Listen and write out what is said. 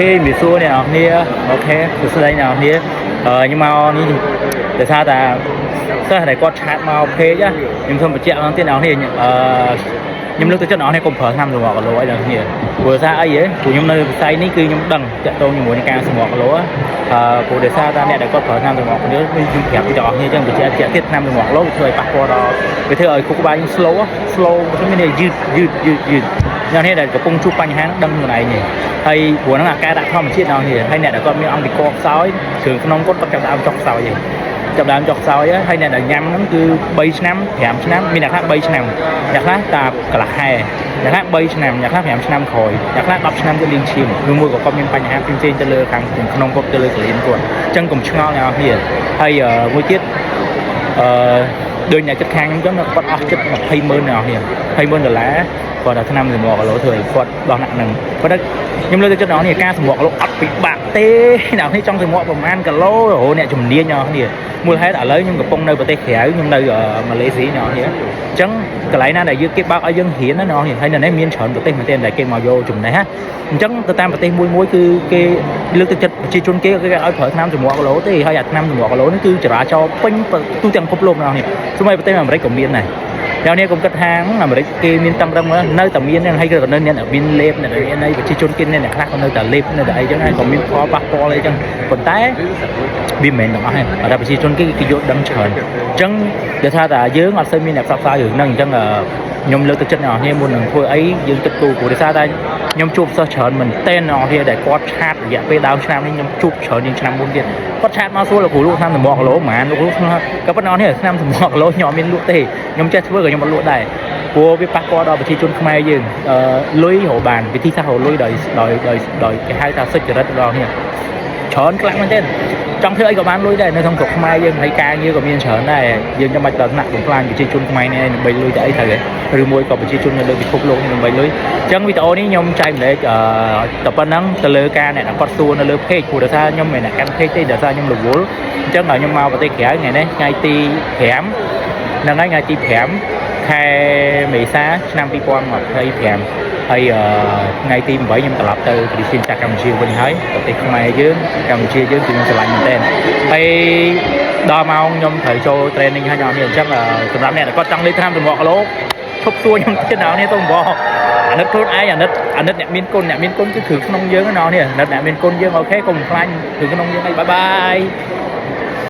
ជំរាបសួរអ្នកនរគ្នា OK សួស្តីអ្នកនរគ្នាខ្ញុំមកនេះដោយសារតែសិស្សដែលគាត់ chat មក page ខ្ញុំសូមបញ្ជាក់ម្ដងទៀតអ្នកនរគ្នាខ្ញុំលើកទឹកចិត្តអ្នកនរគ្នាកុំប្រើថ្នាំសម្រកគីឡូអីអ្នកនរគ្នាព្រោះសារអីហ៎ព្រោះខ្ញុំនៅវិស័យនេះគឺខ្ញុំដឹងតាក់ទងជាមួយនឹងការសម្រកគីឡូព្រោះដោយសារតែអ្នកដែលគាត់ប្រើថ្នាំសម្រកគីឡូខ្ញុំប្រាប់ពីទាំងអស់គ្នាអញ្ចឹងបញ្ជាក់ជាក់ទៀតថ្នាំសម្រកគីឡូវាធ្វើឲ្យប៉ះពាល់ដល់វាធ្វើឲ្យខួរក្បាលយើង slow slow ខ្ញុំមានន័យយឺតយឺតយឺតយឺតអ្នកនេះដែលកំពុងជួបបញ្ហាហ្នឹងដឹងខ្លួនឯងទេហើយព្រោះហ្នឹងអាការដាក់ធម្មជាតិដល់នេះហើយអ្នកដែលគាត់មានអង្គពិកខ្សោយគ្រឿងក្នុងគាត់គាត់ចាប់ដើមចុះខ្សោយឯងចាប់ដើមចុះខ្សោយហើយអ្នកដែលញ៉ាំហ្នឹងគឺ3ឆ្នាំ5ឆ្នាំមានអ្នកខ្លះ3ឆ្នាំអ្នកខ្លះតាកន្លះខែអ្នកខ្លះ3ឆ្នាំអ្នកខ្លះ5ឆ្នាំក្រោយអ្នកខ្លះ10ឆ្នាំទៅលៀងឈាមឬមួយក៏គាត់មានបញ្ហាផ្សេងៗទៅលើខាងក្នុងគាត់ទៅលើកលៀនគាត់អញ្ចឹងកុំឆ្ងល់អ្នកនរគ្នាហើយមួយទៀតដូចអ្នកចិត្តខាងខ្ញុំចឹងគាត់អស់ចិត្ត20ម៉ឺនអ្នកនរគ្នា20ម៉ឺនដុល្លារគាត់តែឆ្នាំសម្រកគីឡូធ្វើឲ្យគាត់ដោះណាក់ហ្នឹងគាត់តែខ្ញុំលើកទឹកចិត្តអ្នកនរគ្នាការសម្រកគីឡូអត់ពិបាកទេអ្នកនរគ្នាចង់សម្រកប្រហែលគីឡូរហូតអ្នកជំនាញអ្នកនរគ្នាមូលហេតុឥឡូវខ្ញុំកំពុងនៅប្រទេសក្រៅខ្ញុំនៅម៉ាឡេស៊ីអ្នកនរគ្នាអញ្ចឹងកន្លែងណាដែលយើងគេបើកឲ្យយើងរៀនណាអ្នកនរគ្នាហើយនៅនេះមានច្រើនប្រទេសមែនទែនដែលគេមកយកចំណេះណាអញ្ចឹងទៅតាមប្រទេសមួយមួយគឺគេលើកទឹកចិត្តប្រជាជនគេគេឲ្យប្រើថ្នាំសម្រកគីឡូទេហើយអាថ្នាំសម្រកគីឡូនេះគឺចរាចរណ៍ពេញទូទាំងពិភពលោកអ្នកនរគ្នាសូម្បីប្រទេសអាមេរិកក៏មានដែរអ្នកនេះកុំគិតថាអាមេរិកគេមានតឹងរឹងនៅតែមានហ្នឹងហើយក៏នៅអ្នកមានលេបអ្នកមានអីប្រជាជនគេអ្នកខ្លះក៏នៅតែលេបនៅតែអីចឹងហើយក៏មានផលប៉ះពាល់អីចឹងប៉ុន្តែវាមិនមែនទាំងអស់ទេតែប្រជាជនគេគេយល់ដឹងច្រើនអញ្ចឹងគេថាតែយើងអត់សូវមានអ្នកផ្សព្វផ្សាយរឿងហ្នឹងអញ្ចឹងខ្ញុំលើកទឹកចិត្តអ្នកនរគ្នាមុននឹងធ្វើអីយើងគិតគូរព្រោះដោយសារតែខ្ញុំជួបសិស្សច្រើនមែនទែនអ្នកនរគ្នាដែលគាត់ chat រយៈពេលដើមឆ្នាំនេះខ្ញុំជួបច្រើនជាងឆ្នាំមុនទៀតគាត់ chat មកសួរលោកគ្រូលក់ថ្នាំសម្រកគីឡូប៉ុន្មានលោកគ្រូក៏ប៉ុន្តែអ្នកនរគ្នាថ្នាំសម្រកគីឡូខ្ញុំអត់មានលក់ទេខ្ញុំចេះធ្វើក៏ខ្ញុំអត់លក់ដែរព្រោះវាប៉ះពាល់ដល់ប្រជាជនខ្មែរយើងលុយរកបានវិធីសាស្ត្ររកលុយដោយដោយដោយដោយគេហៅថាសុចរិតដល់គ្នាច្រើនខ្លាំងមែនទែនចង់ធ្វើអីក៏បានលុយដែរនៅក្នុងស្រុកខ្មែរយើងហើយការងារក៏មានច្រើនដែរយើងចាំបាច់ដល់ថ្នាក់បំផ្លាញប្រជាជនខ្មែរនេះដើម្បីលុយទៅអីត្រូវទេឬមួយក៏ប្រជាជននៅលើពិភពលោកនេះដើម្បីលុយអញ្ចឹងវីដេអូនេះខ្ញុំចែកម្លែកតែប៉ុណ្ណឹងទៅលើការអ្នកគាត់សួរនៅលើ page ព្រោះដោយសារខ្ញុំមិនមែនអ្នកកាន់ page ទេដោយសារខ្ញុំរវល់អញ្ចឹងខ្ញុំមកប្រទេសក្រៅថ្ងៃនេះថ្ងៃទី5ហ្នឹងហើយថ្ងៃទី5ខែមេសាឆ្នាំ2025ហើយថ្ងៃទី8ខ្ញុំត្រឡប់ទៅប្រទេសចាស់កម្ពុជាវិញហើយប្រទេសខ្មែរយើងកម្ពុជាយើងគឺខ្ញុំស្រឡាញ់មែនទែនហើយដល់ម៉ោងខ្ញុំត្រូវចូល training ហើយអ្នកនរអញ្ចឹងសម្រាប់អ្នកដែលគាត់ចង់លេងថ្នាំសម្រកគីឡូឈប់សួរខ្ញុំទៀតអ្នកនរសូមបងអាណិតខ្លួនឯងអាណិតអាណិតអ្នកមានគុណអ្នកមានគុណគឺគ្រឿងក្នុងយើងណាអ្នកនរអាណិតអ្នកមានគុណយើង OK កុំខ្លាញ់គ្រឿងក្នុងយើងអី bye bye.